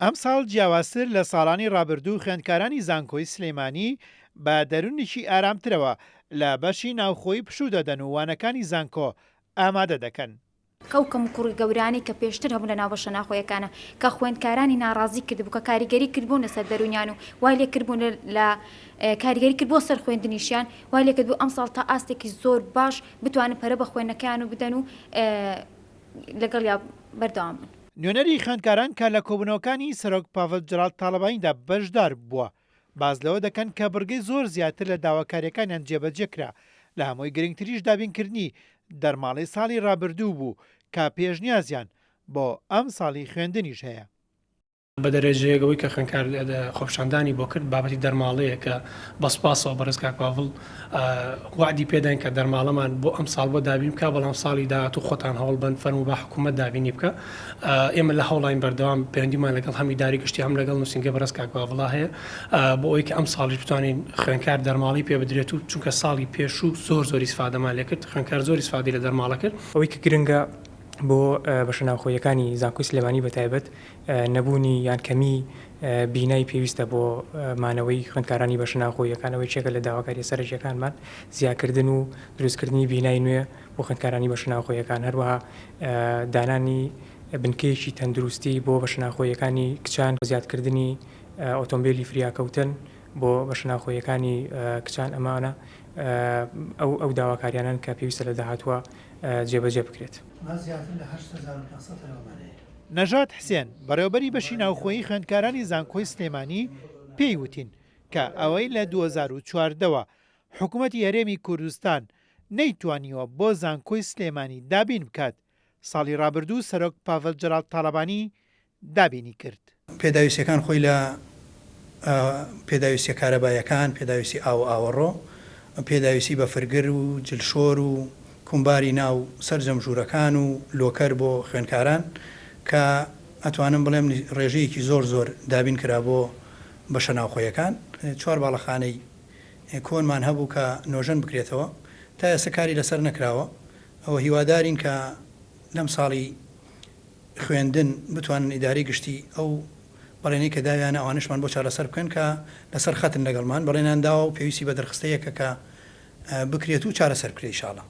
ئەمساڵ جیاوازتر لە ساڵانی ڕابردوو خوێندکارانی زانکۆی سلێمانی بە دەروونێکی ئارامترەوە لە بەشی ناوخۆیی پشوو دەدەن و وانەکانی زانکۆ ئامادە دەکەن. ئەو کەموکوڕی گەورانەی کە پێشتر هەبوون لە ناو بەشە ناخۆیەکانە کە خوێندکارانی ناڕازی کردبوو کە کاریگەری کردبوون لەسەر دەروونیان و وای لێ کردبوون لە کاریگەری کرد بۆ سەر خوێندنیشیان وای لێ کردبوو ئەمساڵ تا ئاستێکی زۆر باش بتوانن پەرە بە خوێندنەکەیان و بدەن و لەگەڵیا بەردەوام بن. نوێنەری خوێندکاران کە لە کۆبوونەوەکانی سەرۆک پاڤڵ جەلال تاڵەبانیدا بەشدار بووە، باس لەوە دەکەن کە بڕگەی زۆر زیاتر لە داواکارییەکانیان جێبەجێ کرا، لە هەمووی گرنگتریش دابینکردنی دەرماڵەی ساڵی رابردوو بوو کە پێشنیازیان بۆ ئەمساڵی خوێندنیش هەیە. بە دەرەجەیەک ئەوەی کە خوێندکار خۆپیشاندانی بۆ کرد بابەتی دەرماڵەیە کە بە سوپاسەوە بەڕێز کاک پاڤڵ وەعدی پێداین کە دەرماڵەمان بۆ ئەمساڵ بۆ دابین بکا بەڵام ساڵی داهاتوو خۆتان هەوڵ بەن فەرموو با حکوومەت دابینی بکا ئێمە لە هەوڵاین بەردەوام پەیوەندیمان لەگەڵ هەم ئیداری گشتی هەم لەگەڵ نووسینگەی بەڕێز کاک پاڤڵا هەیە بۆ ئەوەی کە ئەمساڵیش بتوانین خوێندکار دەرماڵەی پێ بدرێت و چونکە ساڵی پێشوو زۆر زۆر ئیسفادەمان لێکرد خوێندکار زۆر ئیسفادەی لە دەرماڵە کرد. ئەوەی کە گرنگە بۆ بەشە ناوخۆییەکانی زانکۆی سلێمانی بەتایبەت نەبوونی یان کەمی بینای پێویستە بۆ مانەوەی خوێندکارانی بەشە ناوخۆییەکان، ئەوە یەکێکە لە داواکارییە سەرەکییەکانمان، زیاکردن و دروستکردنی بینای نوێ بۆ خوێندکارانی بەشە ناوخۆییەکان، هەروەها دانانی بنکەیەکی تەندروستی بۆ بەشە ناوخۆییەکانی کچان، زیادکردنی ئۆتۆمبێلی فریاکەوتن بۆ بەشە ناوخۆییەکانی کچان، ئەمانە ئەو داواکاریانەن کە پێویستە لە داهاتووە جێبەجێ بکرێت. ما زیاتر لە 8500 تەلەبەمان هەیە. نەژاد حسێن، بەڕێوەبەری بەشی ناوخۆیی خوێندکارانی زانکۆی سلێمانی پێی وتین کە ئەوەی لە 2014 وە حکومەتی هەرێمی کوردستان نەیتوانیوە بۆ زانکۆی سلێمانی دابین بکات، ساڵی ڕابردوو سەرۆک پاڤل جەلال تاڵەبانی دابینی کرد. پێداویستیەکان خۆی لە پێداویستیە کارەبایەکان، پێداویستی ئاو و ئاوەڕۆ، پێداویستی بەفرگر و جلشۆر و کومباری ناو سەرجەم ژوورەکان و لۆکەر بۆ خوێندکاران کە ئەتوانم بڵێم ڕێژەیەکی زۆر زۆر دابین کرا بۆ بەشە ناوخۆیەکان. چوار باڵەخانەی کۆنمان هەبوو کە نۆژەن بکرێتەوە تا ئێستا کاری لەسەر نەکراوە و هیوادارین کە لەم ساڵی خوێندن بتوانن ئیدارەی گشتی ئەو بەڵێنەی کە داویانە ئەوانەشمان بۆ چارەسەر بکەن کە لەسەر خەتن لەگەڵمان بەڵێنیان داوە و پێویستی بە دەرخستەیەکە کە بکرێت و چارەسەر بکرێت ئیشاڵا.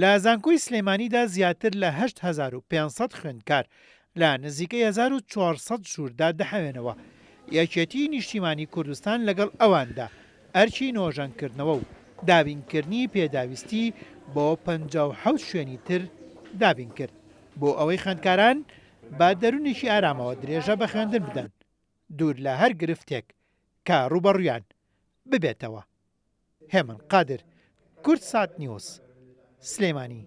لە زانکۆی سلێمانیدا زیاتر لە 8500 خوێندکار لە نزیکەی 1400 ژووردا دەحەوێنەوە، یەکێتیی نیشتیمانی کوردستان لەگەڵ ئەواندا ئەرکی نۆژەنکردنەوە و دابینکردنی پێداویستی بۆ 57 شوێنی تر دابینکرد. بۆ ئەوەی خوێندکاران بە دەروونێکی ئارامەوە درێژە بە خوێندن بدەن دوور لە هەر گرفتێک کە ڕووبەڕوویان ببێتەوە. هێمن قادر، کوردسات نیوز، سلێمانی.